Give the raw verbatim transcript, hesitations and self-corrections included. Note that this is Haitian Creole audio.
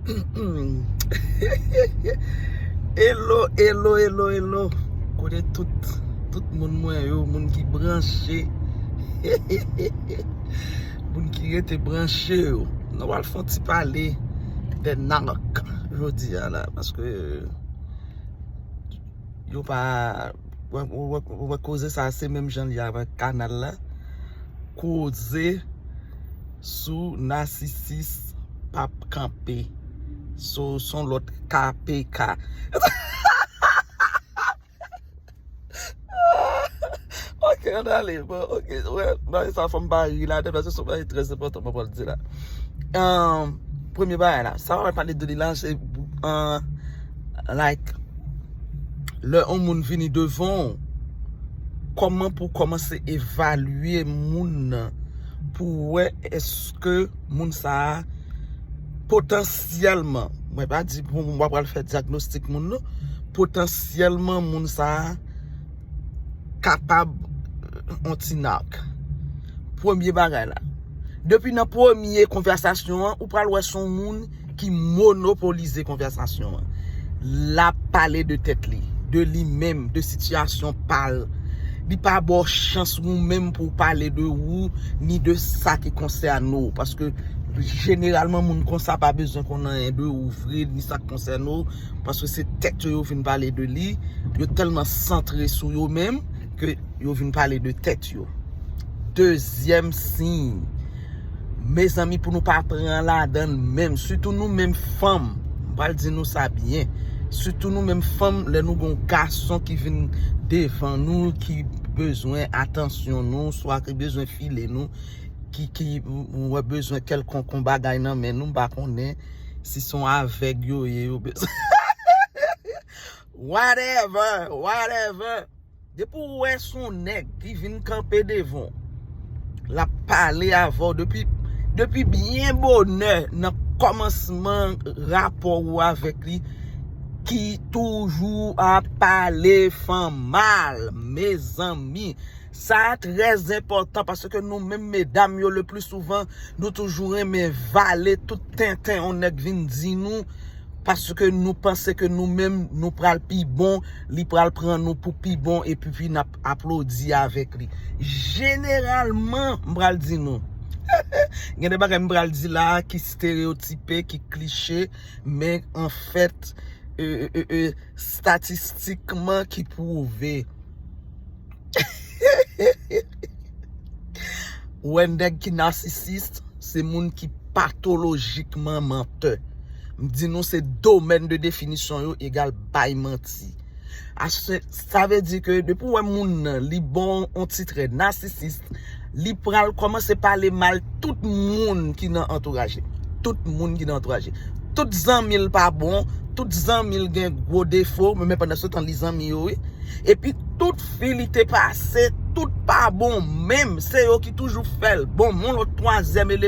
Hello, hello, hello, hello. Kote tout, tout moun mwen yo, moun ki branche. Moun ki rete branche yo. Nou pral fè yon ti pale de Nalk jodi a la, paske yo pa, wè, wè, wè, wè koze sa, se menm jan li avèk kanal la. Koze sou nasisis pap kanpe. So, son lòt K P K. Ok, ann ale. Bon, ok, wè, bagay sa fò m pa ri ladan, paske se yon bagay trè enpòtan mwen pral di la. Um, premye bagay la, sa mwen pale de li la, se, uh, like, lè yon moun vini devan w, kòman pou w kòmanse evalye moun nan, pou w wè èske moun sa a potansyèlman, mwen pa di pou mwen pral fè dyagnostik moun nan, potansyèlman moun sa a kapab yon ti Nalk. Premye bagay la. Depi nan premye konvèsasyon an, ou pral wè se yon moun ki monopolize konvèsasyon an. L ap pale de tèt li, de li menm, de sitiyasyon pa l. Li pa ba w chans ou menm pou w pale de ou, ni de sa ki konsène w. Paske jeneralman, moun konsa pa bezwen konn anyen de ou vre, ni sa k konsène w. Paske se tèt yo, yo vin pale de li. Yo tèlman santre sou yo menm ke yo vin pale de tèt yo. Dezyèm siy. Mezanmi, pou nou pa pran ladan l menm, sitou nou menm fanm, m pral di nou sa byen. Sitou nou menm fanm, lè nou gen yon gason ki vin devan nou, ki bezwen atansyon nou, swa ki bezwen file nou, ki, ki, ou wè, bezwen kèlkonk yon bagay nan men nou, m pa konnen si se yon avèg yo ye, yo bezwen. Whatever, whatever. Depi w wè se yon nèg ki vin kanpe devan w, l ap pale avè w depi, depi byen bonè nan kòmansman rapò ou avèk li, ki toujou ap pale fanm mal, mezanmi. Sa a trè enpòtan paske nou menm medam yo, le pli souvan, nou toujou renmen vale tout tenten yon nèg vin di nou, paske nou panse ke nou menm nou pral pi bon, li pral pran nou pou pi bon, epi pi n ap aplodi avèk li. Jeneralman, m pral di nou, gen de bagay m pral di la a ki stereyotipe, ki klise, men anfèt, e, e, e, e, estatistikman ki pwouve. Ou wè nèg ki nasisis, se moun ki patolojikman mantè. M di nou se domèn de definisyon yo egal bay manti. Ase, sa vle di ke depi w wè moun nan, li bon yon ti trè nasisis, li pral kòmanse pale mal tout moun ki nan antouraj li. Tout moun ki nan antouraj li. Tout zanmi l pa bon, tout zanmi l gen gwo defo, men, men pandan se tan li zanmi yo, wi. Epi tout fi li te pase, tout pa bon menm, se yo ki toujou fè l. Bon, yon lòt twazyèm eleman.